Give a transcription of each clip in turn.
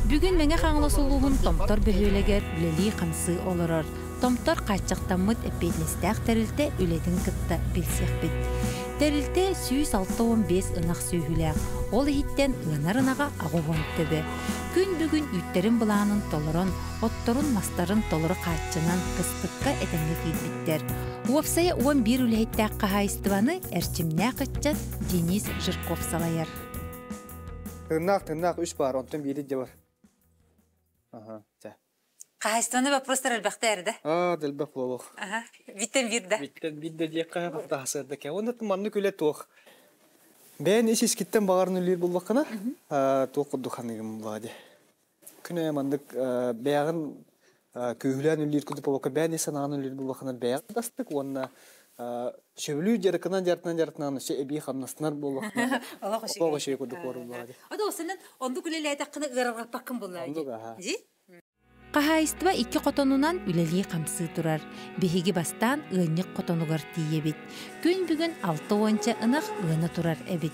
Бүгүн Мэҥэ Хаҥалас улууһун Томтор бөһүөлэгэр үлэлии-хамсыы олорор Томтор хааччахтаммыт эппиэтинэстээх тэрилтэ үлэтин кытта билсиэхпит. Тэрилтэ 165 ынах сүөһүлээх, ол иһиттэн ыанар ынаҕа 80 төбө. Күн бүгүн үүттэрин былаанын толорон, отторун-мастарын толору хааччынан кыстыкка этэҥҥэ киирбиттэр. Уопсайа 11 үлэһиттээх хаһаайыстыбаны эрчимнээх ыччат Денис Жирков салайар. Тыыннаах, тыыннаах үс баар, онтон биири дьэ бар. Аха, чэ. Хаһаайыстыбаны вопростар элбэхтэ эрдэ. Аа, дэлбэх буолуох. Аха, биттен биирдэ. Биттен биирдэ диэххэ тахсыарда кэ. Уонна маннык үлэ туох. Бэйэн ис искиттэн баҕарын үллүүр буллаххына, туох курдук ханыгым буолла дии. Күнэ маннык бэйэҕин күүһүлээн үллүүр курдук буолбакка, бэйэн ис санааҕын үллүүр буллаххына бэйэҕин тастык уонна сөбүлүүр дьарыкынан дьарытынан дьарытынан өссө эбии хамнастанар буоллаххына, Олох олох үчүгэй курдук буолар дии. Ото осынан оннук үлэлээтэххинэ ыарырҕаппаккын буоллаа Оннук аха. дии. Хаһаайыстыба икки хотонунан үлэлии-хамсыы турар. Биһиги бастаан ыанньык хотонугар тиийэбит. Күн бүгүн алта уонча ынах ыана турар эбит.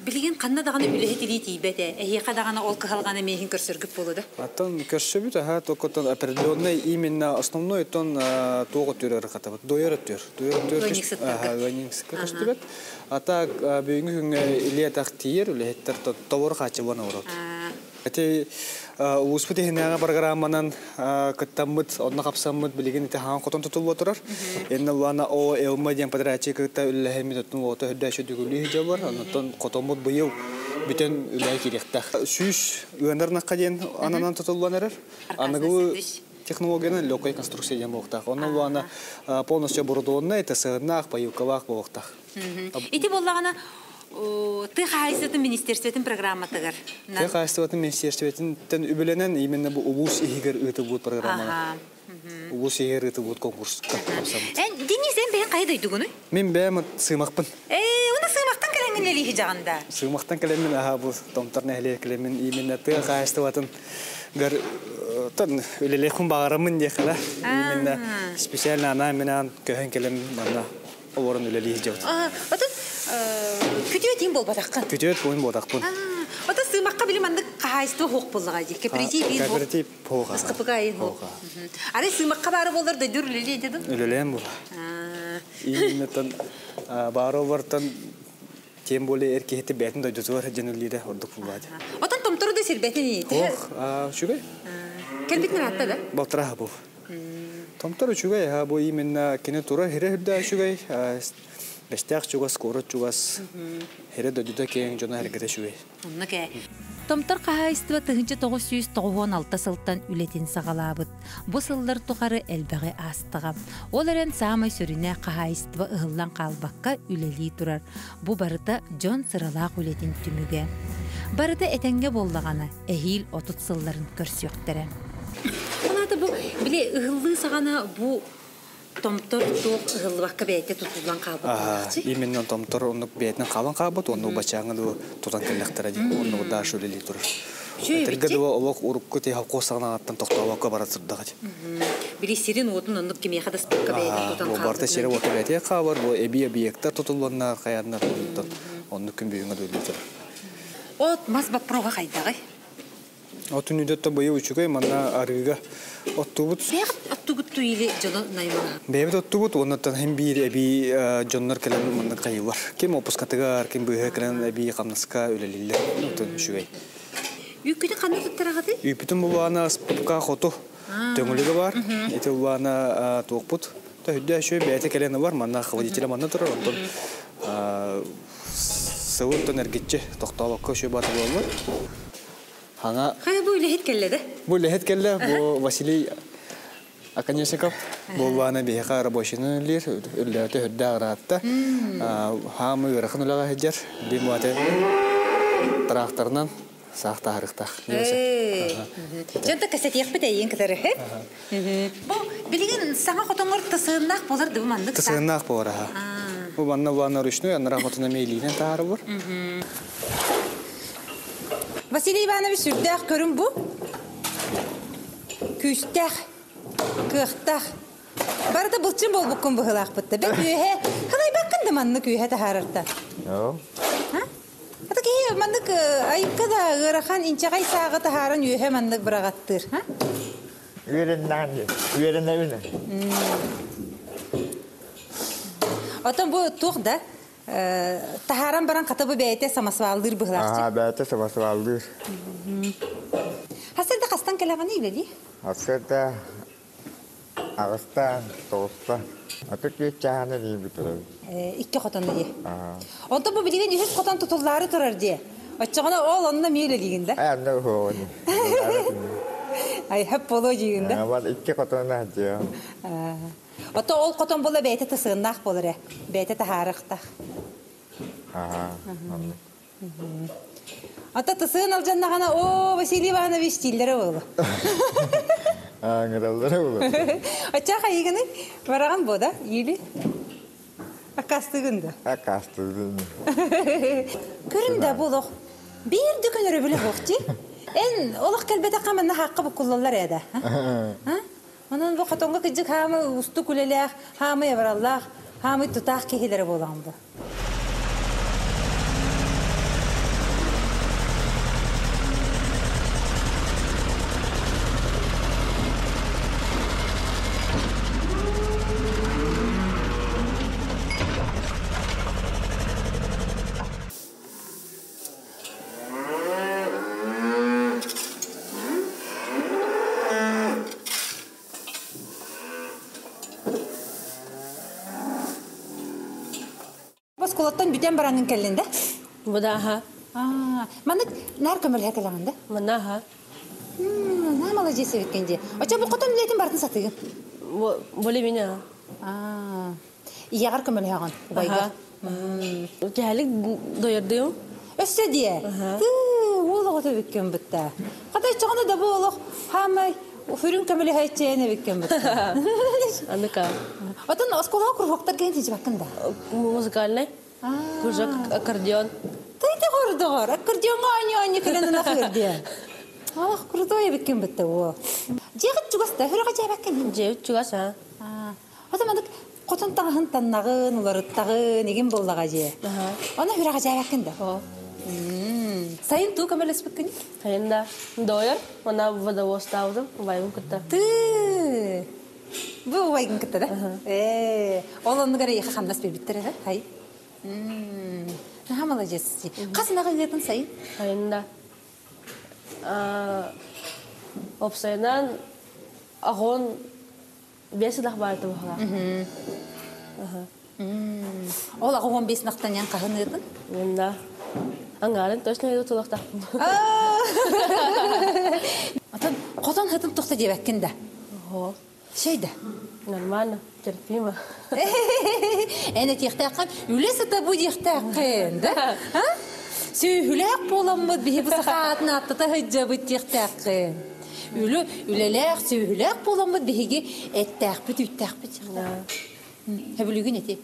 Билигин ханна даҕаны үлэһит илии тиийбэт ээ. Эһиэхэ даҕаны ол кыһалҕаны миэһин көрсөргүт буолуо да? Оттон көрсөбүт, аха, только определенный именно основной тон туох өттүгэр ырыкатабыт. Дойор өттүгэр. Дойор өттүгэр ыанньыксыкка көстүбэт. А так бүгүҥҥү күҥҥэ илии-атах тиийэр, үлэһиттэр товар хааччыллан олорор. Ити улууспут иһинээҕи программанан кыттаммыт, онно хапсаммыт билигин ити хаан хотон тутулла турар. Инна Луана О Элма диэн подрядчик кытта үлэлэһэммит оттон уота үрдээччи дүгүлүү сылдьаллар. Онтон хотоммут быйыл бүтэн үлэҕэ киириэхтээх. Сүүс ыанар ынахха диэн ананан тутуллан эрэр. Аныгы технологиянан легкая конструкция диэн буолуохтаах. Онно Луана полностью оборудованная, ТСН-наах, поилкалаах буолуохтаах. Ити буоллаҕына тыа хаһаайыстыбатын министерствотын программатыгар. Тыа хаһаайыстыбатын министерствотыттан үбүлэнэн именно бу улуус иһигэр ыытыллыбыт программалар. Улуус иһигэр ыытыллыбыт конкурска хапсаммыт. Эн Денис эн бэйэҥ хайа дойдугунуй? Мин бэйэм Сыымахпын. Ээ, уна Сыымахтан кэлэҥҥин үлэлииһи дьаҕанда. Сыымахтан кэлэммин аһаа бу Томтор нэһилиэк кэлэммин именно тыа хаһаайыстыбатын гар тон үлэлиэхпин баҕараммын диэххэ именно специально анаан минаан көһөн кэлэн манна олорон үлэлии сылдьабыт. Отон күтүөт иин буолбатаххын. Күтүөт буолун буолбатахпын. Отон сыымахха били маннык хаһаайыстыба суох буоллаҕа дии. Кооператив иин Кооператив суох. СКПК иин суох. Арай сыымахха баара буоллар дойдур үлэлиэ этэ дуу? Үлэлээн буолла. Ииннэтэн баара олортон тем более эр киһити бэйэтин дойдутугар сылдьан үлэлиирэ ордук буолла дии. Отон томтору да сирбэтин ии. Ох, үчүгэй. Кэлбитин ыраатта да? Балтараа бу. Томтор үчүгэй, аһа бу именно кини тура хирэ үрдэ үчүгэй, Бэстээх чугас, куорат чугас, хирэ дойдута киэҥ, дьоно эргэтэ үчүгэй. Оннук ээ. Томтор хаһаайыстыба 1996 сылтан үлэтин саҕалаабыт. Бу сыллар тухары элбэҕи аастаҕа. Ол эрэн саамай сүрүнэ хаһаайыстыба ыһыллан хаалбакка үлэлии турар. Бу барыта дьон сыралаах үлэтин түмүгэ. Барыта этэҥҥэ буоллаҕына, эһиил 30 сылларын көрсүөхтэрэ. Ол аата бу били ыһыллыы саҕана бу томтор туох ыһыллыбакка бэйэтэ тутуллан хаалбыт буолааччы. Именно томтор оннук бэйэтинэн хаалан хаалбыт, уонна убачааҥы дуу тутан кэллэхтэрэ дии, оннук дальше үлэлии турар. Этэргэ дылы олох урукку ти холкуос саҕанаҕыттан тохтообокко бара турдаҕа дии. Били сирин уотун оннук кимиэхэ да спакка бэйэтин тутан хаалбыт. Барыта сирэ уота бэйэтигэр хаалар, бу эбии объектар тутулланнар, хайаннар онтон оннук күн бүгүҥҥэ дылы турар. От мас боппуруоһа хайдаҕый? Отун үдөттө быйыл үчүгэй, манна арыыга оттуубут. Бэйэҕит оттугут туили дьону наймылаһа? Бэйэбит оттуубут, уоннаттан хин биир эбии дьоннор кэлэн манна хайыылар. Ким опускатыгар, ким быыһа кэлэн эбии хамнаска үлэлииллэр. Отун үчүгэй. Үүккүтүн ханна туттараҕытый? Үүппүтүн булаана спка хоту төҥүлүгэ бар. Ити булаана туохпут. Төһүдэ үчүгэй бэйэтэ кэлэн ылар, манна холодителя манна турар, онтон сылыттан эргиччи тохтообокко үчүгэй баата буоллар. Хаҥа Хайа бу үлэһит кэллэ да? Бу үлэһит кэллэ, бу Василий Оконешников буоллаана биһиэхэ рабочийынан үлэлиир, үлэлээбитэ үрдээх ыраатта. Хаамы ыарахан үлэҕэ сылдьар, бим бааты тракторынан саах таһарыктаах. Дьонто кэсэтиэхпит эйиин кытары. Бу билигин саҥа хотоҥор тысыыннаах буолар дыбы маннык Тысыыннаах буолар аха. Бу манна улаана ручной, анараа хотуна мейлиинэн таһаарыллар. Василий Иванович сүрдээх көрүн бу. Күүстээх, кыахтаах. Барыта былчын буолбуккун быһыылаахпыт да. Бэт үөһэ, халайбаккын да маннык үөһэ таһаарарта. Ата киһи Маннык айыкка да ыарахан инчэҕэй сааҕы таһааран үөһэ маннык быраҕаттыыр. Үөрэннэҕин үөрэнэбин. Отон бу туох да таһааран баран хата бу бэйэтэ самосваллыыр быһылаахчы. Аа, бэйэтэ самосваллыыр. Хасырда хастан кэлэҕиний үлэлии? Хасырда аҕыстаан, тоҕуста. Аты күөт чаһаны диибит. Икки хотон дии. Онтон бу билигин үһүс хотон тутуллаары турар дии. Оччоҕуна ол онно эмиэ үлэлиигин да? Ээ, онно уһуоҕун. Ай, хөп болуо диигин да? Бар икки хотон дии. Ото ол хотон була бэйэтэ тысыыннаах буолар ээ. Бэйэтэ таһаарыахтаах. Аа, оннук. Ата тысыын алдьаннаҕына, оо, Василий Иванович дииллэрэ буолуо. Ааҥыраллара буолуо. Оччоох айыгыный? Бараҕын буо да, Юли? Аккаастыгын да? Аккаастыгын. Көрүн да бу олох биир да күн өрөбүлэ суох дии. Эн олох кэлбэтэххэ манна хаахха буккуллаллар ээ да. Онон бу хотоҥҥо кыдьык хаамы устук үлэлээх, хаамый абыраллаах, хаамый тутаах киһилэрэ буолаҕын бу. Оскуолаттан бүтэн бараҥҥын кэллин да? Мынаха. Маннык наар көмөлөһө кэлэҕин да? Мынаха. Наа маладьыас эбиккин дии. Оччо бу хотон үлэтин барытын сатыыгын? Более-менее. Ийэҕэр көмөлөһөҕүн, убайга? Кэһэлик дойордуйум. Өссө диэ. Тыы, уол оҕото эбиккин бытта. Хата иччэҕинэ да бу олох хаамай Фүрүн көмөлөһөөччү эбиккин бытта. Аныка. Отон оскуолаҕа куруһуоктар киһин тижибаккын да? Музыкальный. Кружок аккордеон. Ты гордоҕор, аккордеоҥҥа оонньуу-оонньуу кэлэн ынах диэн. Ах, крутой эбиккин бытта уол. Дьиэҕит чугас да, хүрөҕө дьээбэккин? Дьиэбит чугас, а. Ото маннык хотон таҥаһын таннаҕын, уларыттаҕын, игин буллаҕа дьиэ. Оны хүрөҕө дьээбэккин да? Сайын туу көмөлөспүккүн? Сайын да. Дойор, мана водовозтаабытым, убайбын кытта. Ты! Бу убайгын кытта да? Ээ, ол оннугар эйиэхэ хамнас биэрбиттэр эрэ, хай. Наһаа маладьыас. Хас ынаҕы ыытын сайын? Сайын да. Опсайынан аҕон 5 ынах баар тобохолаах. Ол 85 ынахтан ян хаһын ыытын? Да. Аңгаарын точно ыйы тулахтаахпын. Отон хотон хытын тухта диэбэккин да? Ого. Шей да? Нормально, терпимо. Эн этиэхтээххин, үлэ сыта бу диэхтээххин, да? Сүүһүлээх буоламмыт биһи бу саха аатын ааттата сылдьабыт диэхтээххин. Үлэ, үлэлээх, сүүһүлээх буоламмыт биһиги эттээхпит, үүттээхпит. Хөбүлүгүн эти.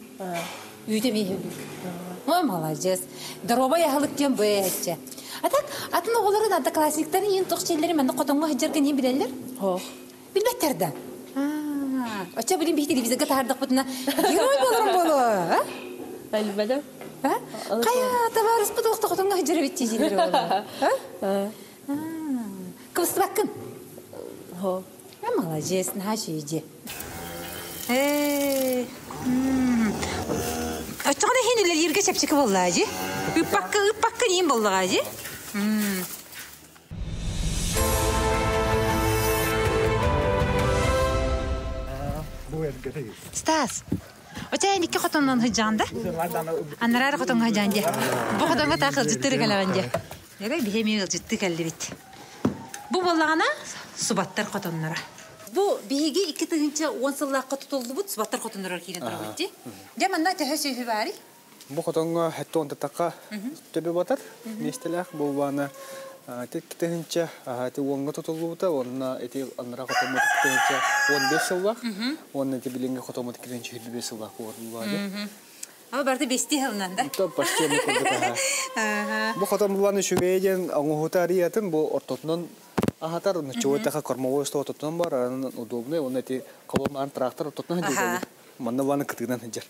Үүтэ эмиэ хөбүлүк. Ой, молодец. Доруобай аһылык диэн бу эччэ. А так, атын оҕолорун одноклассниктарын иин туох чэллэри манна хотоҥҥо сылдьаргын иһин билэллэр? Ох. Билбэттэр да. Оччо билин биһи телевизорга таһаардахпытына герой буоларым буолуо. Билбэтим. Хайа, табаарыспыт олохто хотоҥҥо сылдьар эбит дии буолуо. Кыбыстыбаккын? Хо. Молодец, наһаа үчүгэй. Оччоҕуна иһин үлэлииргэ чэпчэки буоллаа дии. Ыппакка, ыппакка иин буоллаҕа дии. Стас, Оча икки хотоннон сылдьаҕын да? Анараа хотоҥҥо сылдьаҕын дии. Бу хотоҥҥо таах ыалдьыттыы кэлэҕин дии. Эрэ биһи эмиэ ыалдьыттыы кэллибит. Бу буоллаҕына субаттар хотонноро. Бу биһиги 2010 сыллаахха тутуллубут субаттар хотоннорор киирэн турабыт дии. Дьэ манна төһө сүөһү баарый? Бу хотоҥҥо хэттэ тахха төбө батар миэстэлээх буолбаана тыһынча ити уоҥҥа тутуллубута уонна ити анараа хотоммут тыһынча 15 сыллаах уонна ити билиҥҥи хотоммут 225 сыллаах буолла Ама барыта бести сылынан да? То почти курдук. Бу хотон булан үчүгэй диэн оҥоһута арыйатын бу ортотунан аһатар, чугуйтаха кормовой стол ортотунан бар, анан удобный, уонна ити колоннаан трактор ортотунан диэбит. Манна ваны кытыынан сылдьар.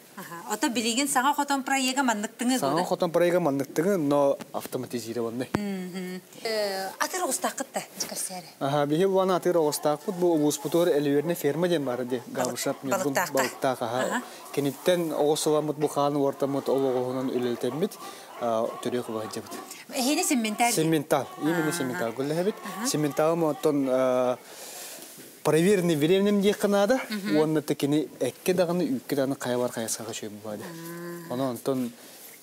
Ото билигин саҥа хотон проега манныктыҥы Саҥа хотон проега манныктыҥы, но автоматизированный. Атыр оҕустааххыт да, дьикэрсээри. Аха, биһи буана атыр оҕустаахпыт, бу улууспутугар Эливерне ферма диэн баар ди, Габышап Ньургун балыктаах аха. Киниттэн оҕус ыламмыт, бу хаан уортаммыт, ол оҕуһунан үлэлэтэммит, төрүөх убаһыдьабыт. Эһиини симменталь. Симментал, именно симментал гүллэһэбит. Симментал оттон проверенный временем диэххэ наада, уонна кини экке даҕаны, үүккэ даҕаны хайа бар хайысхаҕа үчүгэй буолла. Онон онтон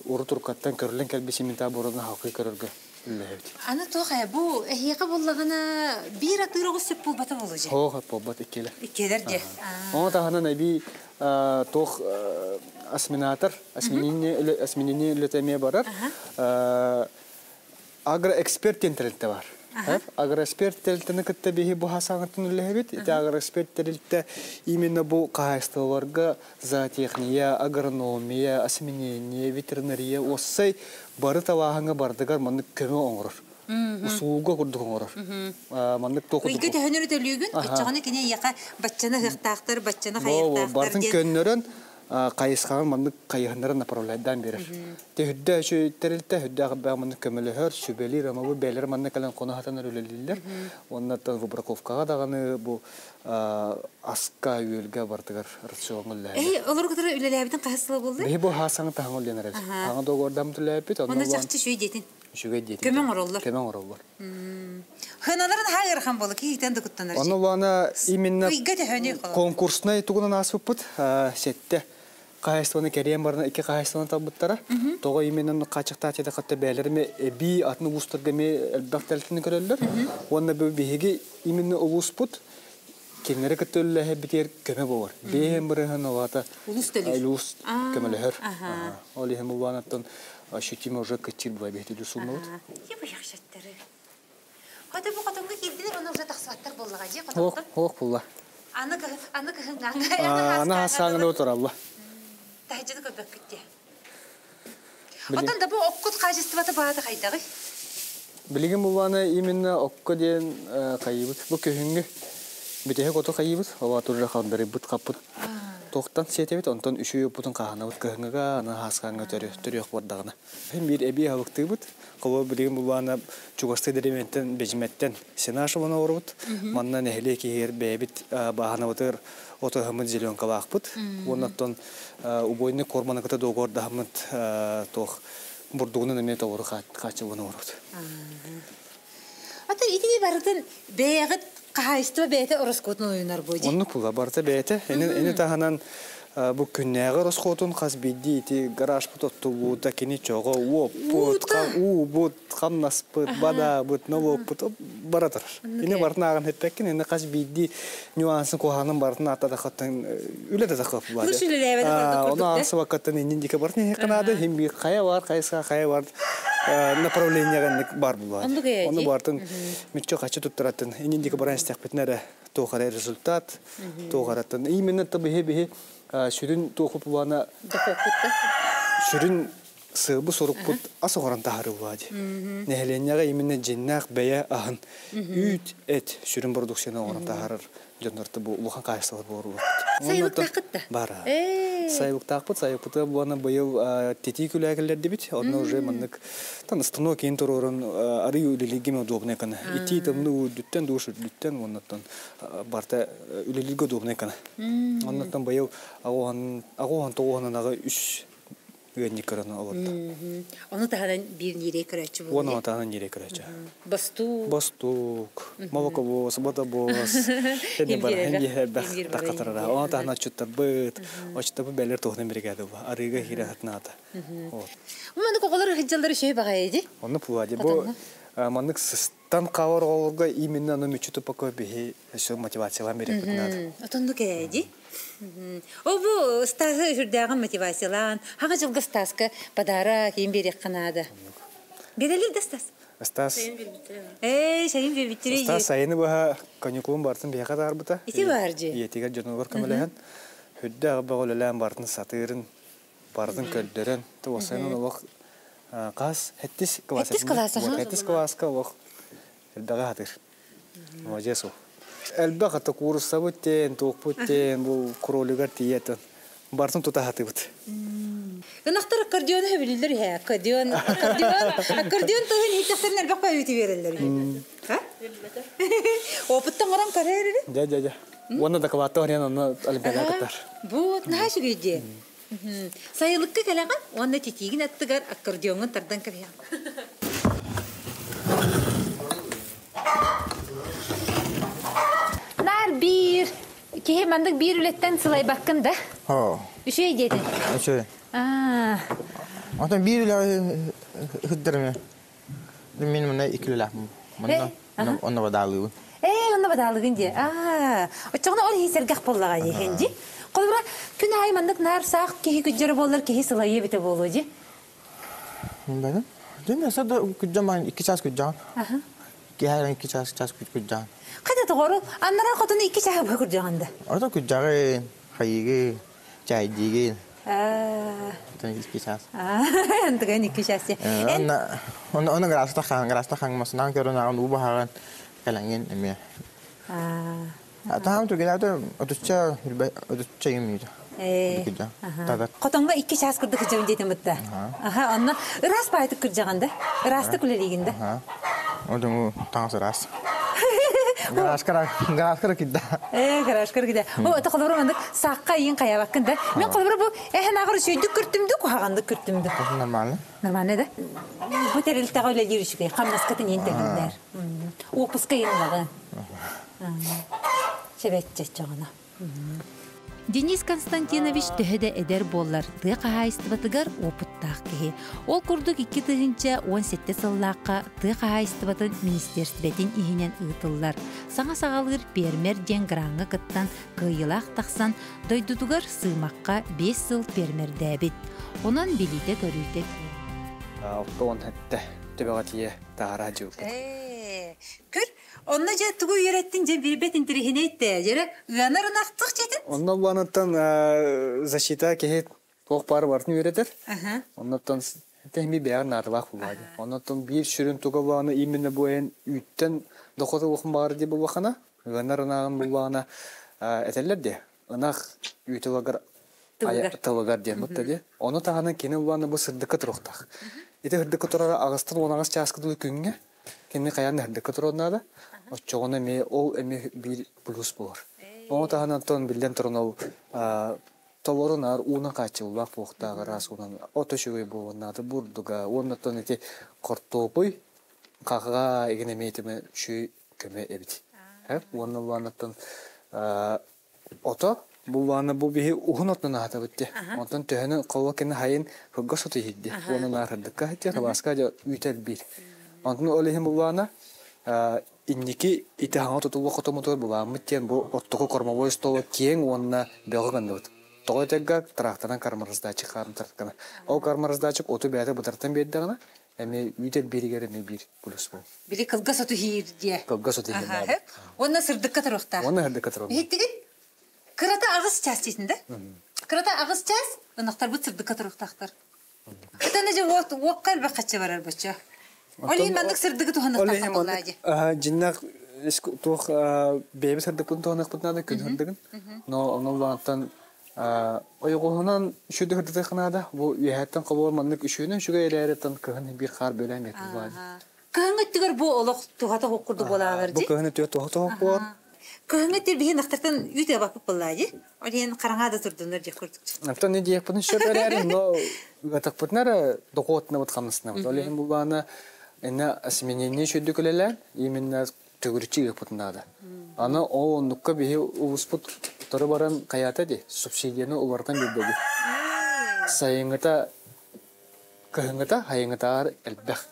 урут уруккаттан көрүлэн кэлбит симментал буорунан халқы көрөргө үллэһэбит. Аны туох бу эһиэхэ буллаҕына биир атыыр оҕус сөп буолбата буолу же? Хоох буолбат иккилэр. Иккилэр же. Ону таһынан эби туох осеменатор, осеменение үлэтэ эмиэ барар. Агроэксперт диэн тэрилтэ бар. Агроэксперт тэрилтэни кытта биһи бу хасаҥытын үлэһэбит. Ити агроэксперт тэрилтэ именно бу хаһаайыстыбаларга зоотехния, агрономия, осеменение, ветеринария, уоссай бары талааһыҥа бардыгар маннык көмө оҥорор. Услуга курдук оҥорор. Маннык туох Ыйга төһөнөр төлүүгүн, оччоҕуна кини эйиэхэ баччаны ыһыахтаахтар, баччаны хайыахтаахтар Бартын көннөрөн хайысхаҕын маннык хайыһыннарын направляйдаан берер. Те хүрдэ үчү тэрилтэ хүрдэ баа маннык көмөлөһөр, сүбэлиир, ама бу бээлер маннык кэлэн хоно хатанар үлэлииллэр. Оннаттан выбраковкаҕа даҕаны бу аска үөлгэ бартыгар рациоҥҥа үлэлээбит. Эй, олор кытары үлэлээбитин хаһыс сыла буолла? Биһи бу хаасаҥы таһаҥы үлэлэнэр эбит. Хаҥа договордам үлэлээбит. Онно чахчы шүй диэтин. Үчүгэй диэтин. Көмөҥ ороллор. Көмөҥ ороллор. Хыналарын ха ыарахан буолла, киһитен да куттанар. Онно улаана именно конкурсный тугунан ааспыппыт сетте хаһайыстыбаны кэриэн барына икки хаһайыстыбаны талбыттара. Тоҕо именно хааччахтааччыта хатта бээлэрими эби атын улуустарга эми элбэх тэлтини көрөллөр. Уонна бу биһиги именно улууспут кинилэри кытта үллэһэ көмө болар. Бэйэм бырыһын олата Улус төлүүр. Улус көмөлөһөр. Ол иһин булаанаттан ощутимо уже кытчыр була бэйти суммут. Ебы яхшаттары. Хата бу хотонго киирдилер, оны уже тахсыбаттар боллаға же хотонтон. Хоох булла. Аны аны Аны хасаңны отыралла. Тахжыды көбөк күтте. Отон да бу оккут качествоты бааты хайдагы? Билигин булланы именно окко диэн хайыбыт. Бу көһүнгү битеһе кото хайыбыт. Ола турра хандары бут каппыт. Тоқтан сетебит, онтон үшүй опутун каханабыт кыһыңыга, аны хасканга төрүөх бордагына. Хем бир эби халыктыыбыт. Коло билигин булланы чугасты дереметтен, бежиметтен сенаж олана орубут. Манна нехиле киһир бэйбит баһанабытыр отоһымыт зеленкалаахпыт. Оннаттан убойны корманы кыта доогордаһымыт тох бурдугунан эме тоҕуру хаачылана орубут. Ата итини барытын бэйэҕит хаһайыстыба бэйэтэ ороскуотун ойунар буо Оннук була барыта бэйэтэ. Эни таһынан бу күннээҕи ороскуотун хас биирдии ити гаражпыт оттулуута кини чоҕо уоппут, уубут, хамнаспыт, бадаабыт, нолуоппут бара турар. Ини барытын ааҕан эппэккин, ини хас биирдии нюансын куһаанын барытын аата тахаттан үлэ да тахап була. Лучше үлэлээбэт курдук. Ону аансыбаккаттан иннин дике барытын иһи хим бир хайа бар, хайыска хайа бар направлениега бар була. Ону бартын мүччө качы туттаратын иннин дике баран истэхпитин эрэ туохара результат, туохараттан. Именно табыһы биһи сүрүн туоху булана сүрүн сыыбы сорукпут ас оҕорон таһары була ди. Нэһилиэнньэҕэ именно дьиннээх бэйэ аһын үүт эт сүрүн продукцияны оҕорон таһарар дьоннорто бу улахан хаайысталар буолар. Сайылыктааххыт да? Бара. Сайылыктаахпыт, сайылыкпыты буана быйыл тетии күлээгиллэр дибит. Онно уже маннык тан станок кийин турорун арый үлэлииргэ удобный кана. Итии тымны үрдүттэн, душ үрдүттэн, оннуттан барта үлэлииргэ удобный кана. Оннуттан быйыл агухан агухан тоҕуһунан ага үс үөнник көрөн олорду. Ону таһынан биир ньирэй көрөөччү буолуо. Уону таһынан ньирэй көрөөччү. Бастук. Бастук, молоковоз, бодобоз. Хенни бар, хенни хебэх тақатарара. Ону таһынан отчуттарбыт, отчуттарбыт бэлэр туһунан бригада бу. Арыыга хире хатнаата. Маны коголор хыджаллары шөй багай ди. Онну пулади бу маннык сыстан кавар оголорго именно аны мүчүтү пока биһи өсө мотивациялан берек бутунат. Отонну кээди. О бу Стасы үрдәгән мотивациялан, хага жылгы Стаска подарок кийин берек канада. Берелер да Стас? Стас. Эй, шайын бебиттири. Стас сайыны баха каникулун бартын бияка дарбыта. Ити бар же. Иетигер жонугар көмөлөһөн. Хүддә баголелән бартын сатырын, бартын көлдөрөн. Туосайын олох кас хеттис класс. Хеттис класс, аха. Хеттис класска олох элбэҕэ хатыр. Молодец. Элбэх ата куурусабыт тен, туохпут тен, бу кролигар тиетен. Бартын тута хатыбыт. Ынахтар аккордеону хөбүлүллэр үһэ. Аккордеон, аккордеон, аккордеон тыһын иһиттэхтэрин элбэх баайыты береллер үһэ. Ха? Опыттан орон көрөр. Дьэ, дьэ, дьэ. Уонна дакылаатта барыан онно олимпиада кыттар. Бу наһаа үчүгэй дии. Сайылыкка кэлэҕин уонна титиигин аттыгар аккордеоҥҥун тардан кэбиһэҕин. Наар биир киһи маннык биир үлэттэн сылайбаккын да? Оо. Үчүгэй диэтин. Үчүгэй. Аа. Онтон биир үлэҕэ сылдьарым. Мин мына икки үлэлээхпин. Манна онно бадаалыыбын. Ээ, онно бадаалыгын дии. Аа. Оччоҕуна ол иһи сэргэх буоллаҕа дии, хэнди. Холобура, күн аайы маннык наар саах киһи күддьэрэ буоллар киһи сылайыа эбитэ буолуо дии. Бэйэм. Дьэ, өссө да күддьэм 2 чаас күддьэҕин. Киэһэ 2 чаас чаас күддьэҕин. Хайда тоҕору, аннараа хотуну 2 чааһы быһа күрдьэҕин да. Ото күддьэҕин, хайыгы, чайдиигин. 2 чаас. Антыган 2 чаас. Онно онно граста хаан, граста хаҥмасынан көрөн аҕын уу баһаҕын кэлэҥин эмиэ. Таһам түгэнэ отучча отучча мүнүүтэ. Хотоҥҥо 2 чаас курдук кырдьабын диэтим бытта. Аха, онно ыраас баайтык кырдьаҕын да? Ыраастык үлэлиигин да? Одуҥу таҥас ыраас. Гаражка гаражка кидда. Ээ, гаражка кидда. О, это холобура маннык саакка иин хайабаккын да. Мен холобура бу эһэн ааҕар үчүгэйдик күртүмдү, куһаҕаннык күртүмдү. Нормально. Нормально да? Бу тэрилтэҕэ үлэлиир үчүгэй, хамнаскатын иин төлүүллэр. Уоппуска иин ылаҕын. Чэбэччэ чоҕуна. Денис Константинович төһө да эдэр буоллар, тыа хаһаайыстыбатыгар уопуттаах киһи. Ол курдук 2017 сыллаахха тыа хаһаайыстыбатын министиэрстибэтин иһинэн ыытыллар Саҥа саҕалыыр пиэрмэр диэн граҥҥа кыттан кыайыылаах тахсан, дойдутугар Сыымахха 5 сыл пиэрмэрдээбит. Онон билиитэ-көрүүтэ киэҥ. 67 төбөҕө тиийэ таһаараа дьылбыт. Көр, Онно дьэ тугу үөрэттин дьэ билбэт интэриэһинэй тэ дьэрэ ыанар ынахтых дьэтин. Онно буланыттан защита киһи туох баар барытын үөрэтэр. Оннуттан тэһми бэйэҕин наадалаах буолуо. Оннуттан биир сүрүн туга буолаҕына именно бу эн үүттэн дохуота улахан баҕар дии буоллахына ыанар ынаҕын буллаҕына этэллэр дии ынах үүтү ыларгар тылыгар диэн бутта дии. Ону таһынан кини улаана бу сырдыкка туруохтаах. Ити сырдыкка турара аҕыстан 18 чааска дылы күҥҥэ Кини хайаан да туруон наада. Оччоҕуна эмиэ ол эмиэ биир плюс буолар. Ону таһынан тон биллэн туран ол толору наар уунан хааччыллаах буохтаах ыраас уунан от үчүгэй буолуон наада бурдуга уонна оттон ити хортуопуй хаҕа игин эмиэ итими үчүгэй көмө эбит. Уонна улаанаттан Ото буллаҕына бу биһи уһун отунан аһатабыт дии. Онтон төһөнү холуо кэннэ хайын кылгас соту иһирди. Уонна наарырдыкка дии, табааска дьэ үүтэ элбиир. Онтон ол иһин буллаҕына инники ити хаҥа тутуллуох хотомутугар былааммыт диэн бу оттоку кормовой стола киэҥ уонна бөҕө гынныбыт. Тоҕо этэргэ тракторынан кормораздатчик хаамтарткана. Ол кормораздатчик оту бэйэтэ бытартан биэрдэҕинэ эмиэ үүт элбииригэр эмиэ биир плюс буол. Били кылгас оту иһиир диэ. Кылгас оту иһиир наада. Уонна сырдыкка туруохтаах. Уонна сырдыкка туруохтаах. Иһиттигит? Кырата 8 чаас диэтин да? Кырата 8 чаас ынахтарбыт сырдыкка туруохтаахтар. Ытана же уот уокка элбэх хачча барар боччо. Ол иһин маннык сырдыгы туһаныахтаах буоллаа дии. Дьиннэх туох бэйэбит сырдыкпытын туһаныахпыт наада күн сырдыгын. Но онон улаантан ойоҕоһунан үчүгэй сырдатыахха наада. Бу үөһэттэн холобур маннык үчүгүнэн үчүгэй эрээри кыһын биир хаар бөлөөн биэрдим баҕа. Кыһыҥҥы өттүгэр бу олох туһата суох курдук буолаалар дии. Бу кыһын өттүгэр туһата суох буолар. Кыһыҥҥы өттүгэр биһи ынахтартан үүт ылбаппыт буоллаа дии. Ол иһин хараҥа да турдуннар диэх курдук. Оттон не диэхпитин сөп эрээри, но ыатахпытына эрэ дохуотунабыт хамнастанабыт. Ол иһин буллаҕына инна осеменение үчүгдүк үлэлээн, именно төгүрүччү ыыппытын наада. Аны ол оннукка биһи улууспут утары баран хайаата дии, субсидияны уларытан биэрдэги. Сайыҥҥыта кыһыҥҥыта хайыҥҥытааҕар элбэх.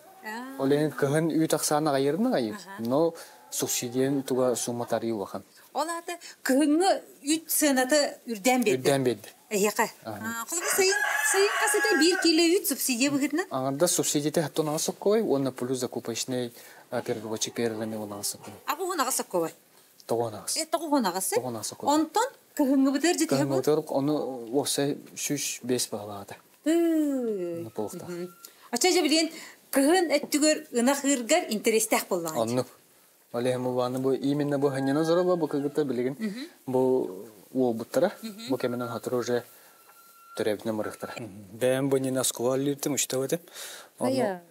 Ол иһин кыһын үүт ахсаана аҕыйырын аҕыйыр, но субсидияны туга сумма тарыы улахан. Ол аата кыһыҥҥы үүт сыаната үрдээн биэрдэ. Үрдээн биэрдэ. Эһиэхэ. Холобур сайын сайын хасыта 1 кило үүт субсидия быһыытынан? Аҥардас субсидията хаттон аҕыс соккуой уонна плюс закупочный переработчик перерывный уон аҕыс соккуой. 88 соккуой. 98. 98. 98 соккуой. Онтон кыһыҥҥыбытыгар дьэ төһө Кыһыҥҥыбытыгар ону уопсай 105 баһылаата. Буолуохтаах. Ача дьэ билигин кыһын өттүгэр ынах ыыргар интэриэстээх буоллаҕа. Оннук. Ол иһин бу бу именно бу ханньана зороба бу кыгыта билигин бу уолбуттара бу кэминэн хатыр уже. Төрөбүтүнэн барыахтара. Бэйэм бу иннинэ оскуола үлэлииртим, учуутал этим.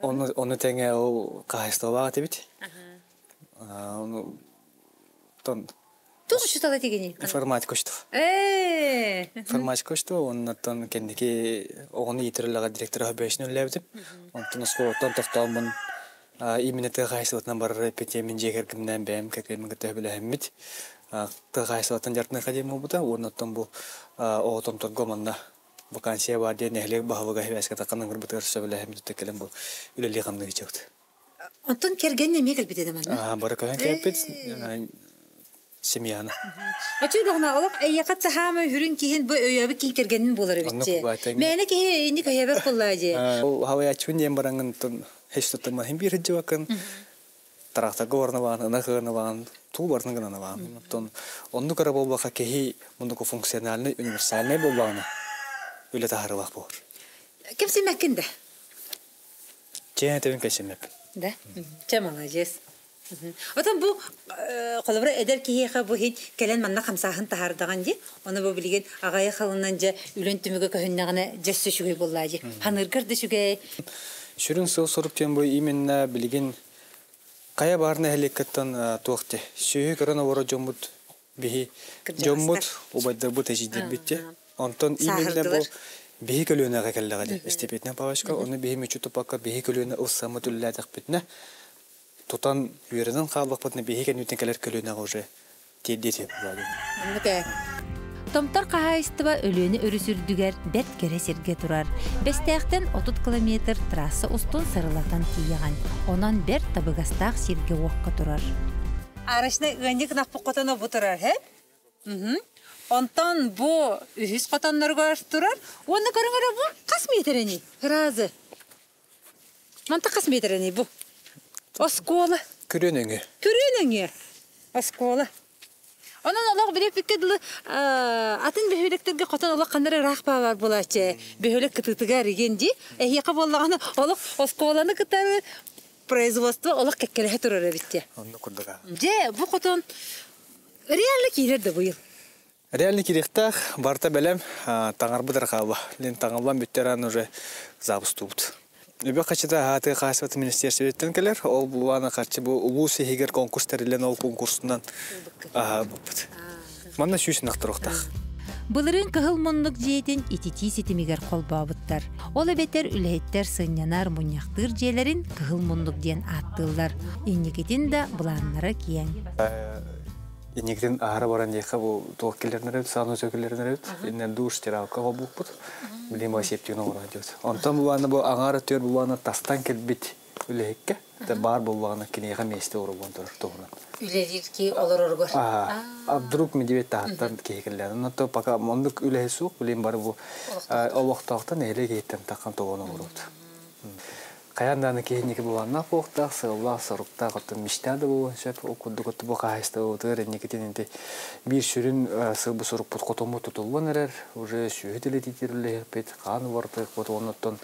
Ону, ону тэҥэ ол хаһаайыстыбалаах этибит. Ону тон Туох учуутал этигиний? Информатика учуутал. Ээ. Информатика учуутал, оннуттан кэнники оҕону иитэр үлэҕэ директор өбөйсүн үлэлээбитим. Онтон оскуолаттан тохтооммун именно тыа хаһаайыстыбатынан барар эппитиэмин дьиэ кэргэмнээн бэйэм кэргэммин кытта сөбүлэһэммит тыа хаһаайыстыбатын дьарыктаныахха диэн буолбута уонна оттон бу оҕо томторго манна вакансия баар диэн нэһилиэк баһылыга сибээскэ таххан ыҥырбытыгар сөбүлэһэммит кэлэн бу үлэлии-хамныы сылдьабыт. Онтон кэргэн эмиэ кэлбит этэ манна? Бары көһөн кэлбит семьяны. Оччо олох эйиэхэ саһаама үрүн киһин бу өйөөбүт киһи кэргэнин буолар эбитчи. Мээнэ киһи инник өйөөбөт буоллаа дии. Ол халаяччыбын диэн бараҥын хеш туттарма хин биир сылдьыбаккын тракторга барнабаан, ынах ыанабаан, туу барытын гынанабаан. Оттон оннук эрэ буолбакка киһи муннуку функциональный, универсальный буоллаҕына үлэ таһаарыылаах буолар. Кэпсимэккин да? Чээн этэбин кэпсимэппин. Да? Чэ, молодец. Отон бу холобура эдэр киһиэхэ бу иһин кэлэн манна хамсааһын таһаардаҕын дии. Ону бу билигин аҕайа халынан дьэ үлэн түмүгэ көһүннэҕинэ дьэ өссө үчүгэй буоллаа дии. Ханыыргар да үчүгэй. Сүрүн сыл-сорук диэн бу именно билигин хайа баар нэһилиэккэттэн туох дии. Сүөһү көрөн олорор дьоммут биһи дьоммут убайдарбыт эдьиийдэрбит дии. Онтон именно бу биһи көлүөнэҕэ кэллэҕэ дии. Степетнэ Павловичка ону биһи мүччү туппакка биһи көлүөнэ ылсаммыт үлэлээтэхпитинэ тутан үөрэнэн хааллахпытына биһи кэнниттэн кэлэр көлүөнэҕэ уже тиэрдиэ этэ. Томтор хаһаайыстыба Өлүөнэ өрүс үрдүгэр бэрт кэрэ сиргэ турар. Бэстээхтэн 30 километр трасса устун сырылатан тиийэҕин. Онон бэрт табыгастаах сиргэ-уокка турар. Арышна ыанньык ынахпыт хотоно бу турар, һэ? Онтон бу үһүс хотонноругар турар. Уонна көрүҥ эрэ бу хас миэтэрэний? Ыраазы. Манта хас миэтэрэний бу? Оскуола. Күрүөн өҥү. Күрүөн өҥү. Оскуола. Онон олох билэппиккэ дылы атын бөһүөлэктэргэ хотон олох ханнары ыраах баалар буолааччы. Бөһүөлэк кытыытыгар игин дии. Эһиэхэ буоллаҕына олох оскуоланы кытары производство олох кэккэлэһэ турар эбит дии. Оннук курдук. Дьэ, бу хотон реально киирэр да быйыл. Реально киириэхтээх, барыта бэлэм, таҥарбыт эрэ хаалла. Лин таҥыллан бүттерэн уже запустуубут. Үбэ хачыта аһаатыы хаһаайыстыбатын министиэристибэтиттэн кэлэр. Ол булаана харчы бу улуус иһигэр конкурс тэриллэн ол конкурсунан аһаабыппыт. Манна сүүс ынах туруохтаах. Былырыын Кыһыл муннук дьиэтин ититии ситимигэр холбообуттар. Ол эбэтэр үлэһиттэр сынньанар, мунньахтыыр дьиэлэрин Кыһыл муннук диэн ааттыыллар. Инникитин да былааннара киэҥ. Инникитин аһара баран диэххэ бу туох киллэринэр эбит, сааны сөкүллэринэр эбит. Иннэ душ стиралка холбууппут. Билим бу септигин оҥорон диэбит. Онтон булаана бу аҥаар өттүгэр булаана тастан кэлбит үлэһиккэ баар буоллаҕына киниэхэ миэстэ ууруллан турар туһунан. Үлэлиир ки олороргор. А вдруг медведь таһыттан киһи кэллээн. Онно пока оннук үлэһит суох, билим бары бу олохтоохтон нэһилиэк иһиттэн таххан толон оҥоробут. Хайаан даҕаны киһи былааннаах буолуохтаах, сыаллаах, соруктаах, оттон мечта да буолуон сөп. Ол курдук отто бу хаһаайыстыбабытыгар инникитин инти биир сүрүн сылбы сорукпут хотоммут тутуллан эрэр. Уже сүөһү дэлэтиитигэр үлэлэһиэхпит, хаан уларытыахпыт, оннуттан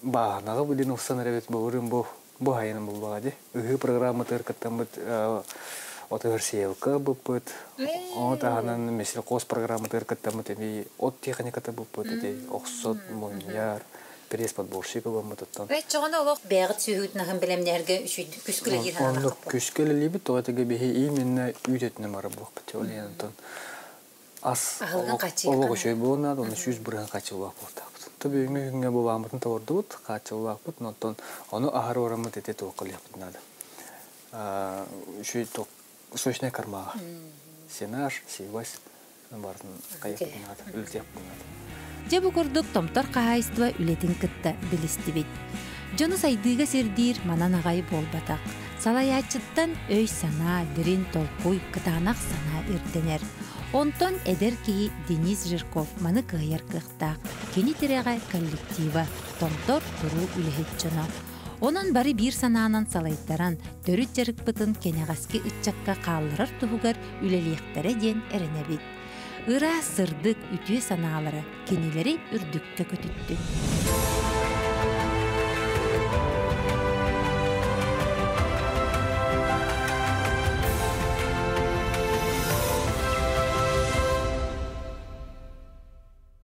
бааһынаҕа билин ылсан эрэбит былырыын бу бу айанын буллаҕа дии. Ыһыы программатыгар кыттаммыт отыгар сеялка ылбыппыт. Ону таһынан меселкос программатыгар кыттаммыт эми от техниката буппут ити охсот, мунньар, пресс-подборщик ылыммыт оттон. Бэччоҕоно олох бэйэҕит сүөһүтүн аһын бэлэмнэһэргэ күскэ үлэлиир Оннук күскэ үлэлиибит, тоҕо этигэ биһи именно үүт өтүнэн барар буолуохпут. Ол иһин онтон ас олох үчүгэй буолуон наада, онно 100% хааччыллаах буолуохтаахпыт. То бүгүҥҥү күҥҥэ былааммытын толордубут, хааччыллаахпыт, онтон ону аһары бараммыт ити туохха үлэлиэхпит наада. Үчүгэй туох сочнай кармаҕа. Сенаж, сивось барытын хайыахпытын наада, үлэтиэхпитин наада. Дьэ бу курдук Томтор хаһаайыстыба үлэтин кытта билистибит. Дьону сайдыыга сирдиир манан аҕай буолбатах. Салайааччыттан өй-санаа, дириҥ толкуй, кытаанах санаа ирдэнэр. Онтон эдэр киһи Денис Жирков маны кыайар кыахтаах. Кини тирэҕэ коллектива, Томтор туруу үлэһит дьоно. Онон бары биир санаанан салайтаран, төрүт дьарыкпытын кэнэҕэски ыччакка хаалларар туһугар үлэлиэхтэрэ диэн эрэнэбит. Ыраас, сырдык, үтүө санаалара кинилэри үрдүккэ көтүттүн.